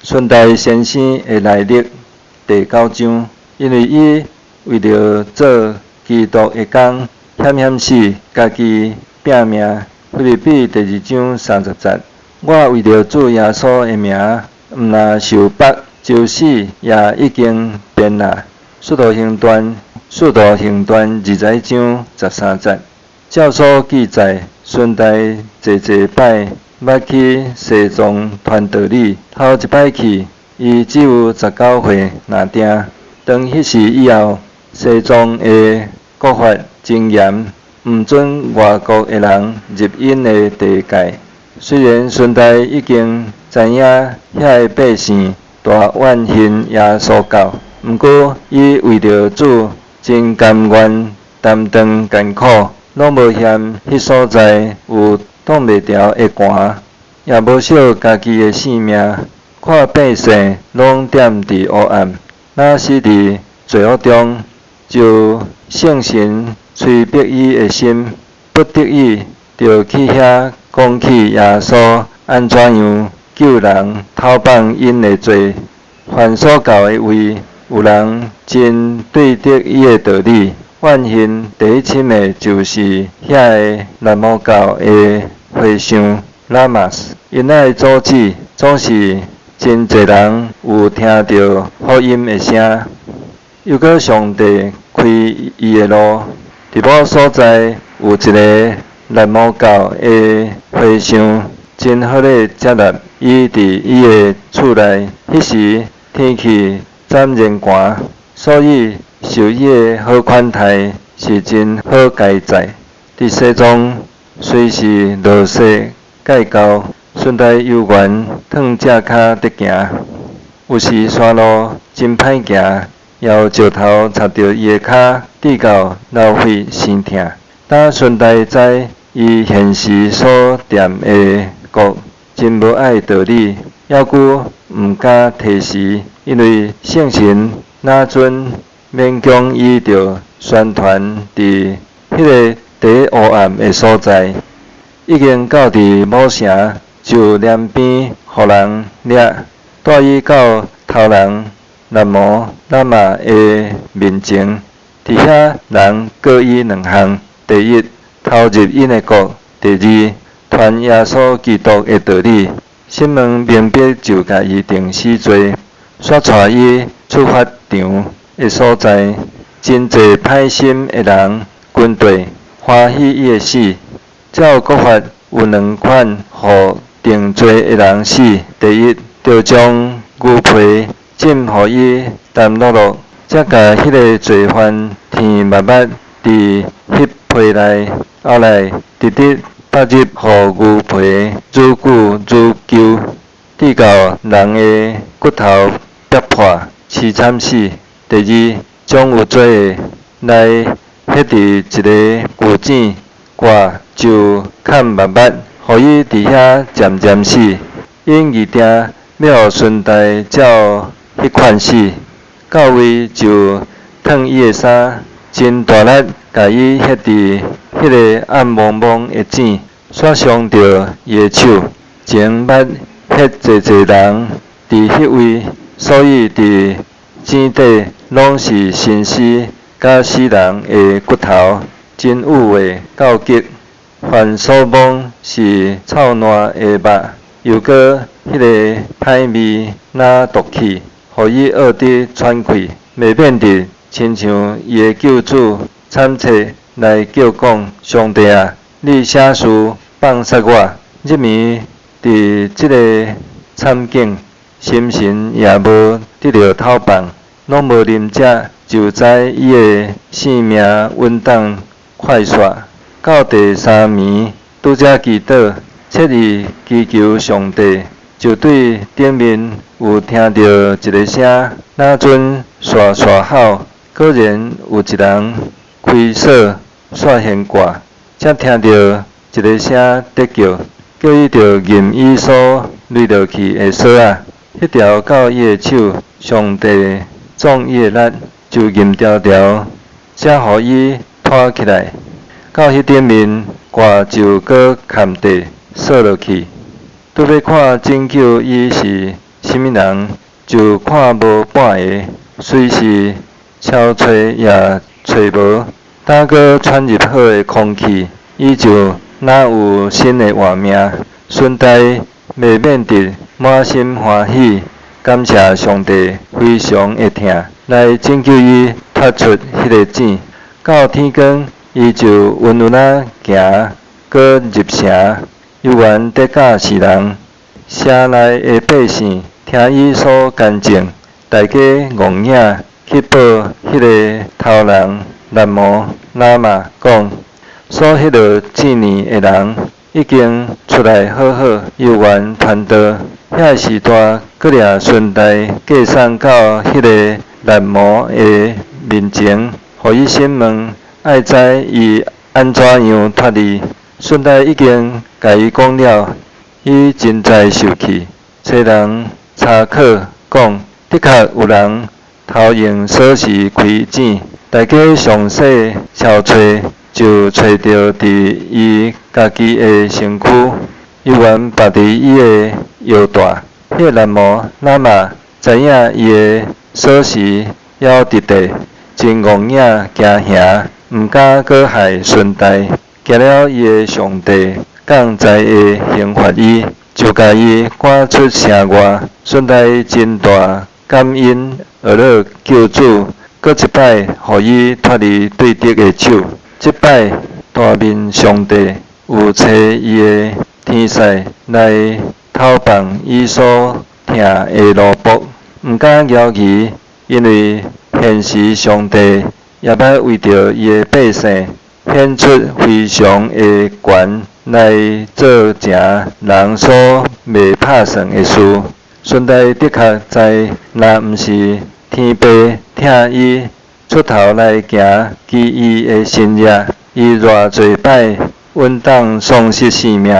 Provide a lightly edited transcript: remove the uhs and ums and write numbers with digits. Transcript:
孫大先生的來歷第九章，因為伊為著做基督的工，險險死，家己拚命。腓立比第二章三十節，我為著主耶穌的名，毋但受縛，就死也已經便啦。使徒行傳，使徒行傳二十一章十三節，照所記載，孫大濟濟擺捌去西藏傳道理。頭一擺去，伊只有十九歲爾定。當彼時以後，西藏的國法真嚴，毋准外國的人入𪜶的地界。雖然孫大已經知影遐的百姓大怨恨耶穌教，毋過伊為著主真甘願擔當艱苦，攏無嫌彼所在有擋袂牢的寒，也無惜家己的性命。看百姓攏踮佇黑暗，若死佇罪惡中，就聖神催逼伊的心，不得已，著去遐講起耶穌按怎樣救人脫放𪜶的罪。凡所到的位，有人真對得伊的道理，怨恨第一深的就是遐个喇嘛教的和尚喇嘛斯，𪜶愛阻止，總是真濟人有聽著福音的聲。又閣上帝開伊的路，佇某所在有一个喇嘛教的和尚，真好咧接納伊佇伊的厝內。彼時天氣斬然寒，所以受伊的好款待是真好佳哉。佇西藏隨時落雪蓋厚，孫大猶原褪隻跤佇行。有時山路真歹行，也有石頭插著伊的跤，致到流血生疼。當孫大知伊現時所踮的國真無愛道理，猶閣毋敢推辭，因為聖神若準勉強伊著宣傳佇彼个第黑暗的所在，已經到佇某城，就連鞭予人掠，帶伊到頭人喇嘛喇嘛的面前。佇遐人告伊兩項：第一，偷入𪜶的國；第二，傳耶穌基督的道理。審問明白就共伊定死罪，煞帶伊出法場的所在，真濟歹心的人軍隊歡喜伊的死。照國法有兩款予定罪的人死：第一，著將牛皮浸予伊澹漉漉，才共彼个罪犯添目目佇彼皮內，後來直直放入予牛皮愈久愈舊，致到人的骨頭煏破，悽慘死。第二，將有罪的來彼佇一个牛井掛就崁目目，予伊佇遐漸漸死。𪜶預定欲予孫大照彼款死，到位就脫伊的衫，真大力共伊彼佇彼个暗濛濛的井，煞傷著伊的手。前捌彼濟濟人佇彼位，所以佇井底攏是身屍佮死人的骨頭，真有味到極。凡所摸是臭爛的肉，又閣彼个歹味若毒氣，予伊噁得喘氣，袂免得親像伊的救主慘切來叫講：上帝啊，你啥事放殺我？入暝佇這个慘境，心神也無得著透放，攏無啉食，就知伊的性命穩當快煞。到第三暝，拄才祈禱，切意祈求上帝，就對頂面有聽著一个聲，若陣沙沙吼，果然有一人開鎖煞懸掛，才聽著一个聲佇叫，叫伊著驗伊所擂落去的鎖仔，彼條到伊的手，上帝縱伊的力，就驗牢牢，才予伊拖起來。到彼頂面掛就閣崁地鎖落去。拄欲看拯救伊是啥物人就看無半个，隨時敲揣也揣無。焦閣喘入好的空氣，伊就若有新的活命。順帶袂免得滿心歡喜，感謝上帝非常的疼，來拯救伊脫出彼个井。到天光，伊就穩穩仔行，閣入城，猶原佇教世人。城內的百姓聽伊所見證，大家戇影去報彼个頭人難魔喇嘛講，所彼落井呢的人已經出來好好，猶原傳道。遐時大閣掠順帶過送到彼个難魔的面前，予伊審問，愛知伊按怎樣脫離。順帶已經共伊講了，伊真在受氣，揣人查考講，的確有人偷用鎖匙開井，大家詳細敲揣，就揣著佇伊家己的身軀，猶原縛佇伊的腰帶。彼个難魔喇嘛知影伊的鎖匙猶佇地，真戇影驚嚇，毋敢閣害順帶。驚了伊的上帝降災會刑罰伊，就共伊趕出城外。順帶真大感恩阿樂救主，閣一擺予伊脫離對敵的手。這擺大面上帝有差伊的天使來討放伊所疼的奴僕，毋敢猶疑，因為現時上帝也捌為著伊的百姓顯出非常的權來做成人所袂拍算的事。順帶的確知，若毋是天父疼伊出頭來行奇異的神蹟，伊偌濟擺穩當喪失性命。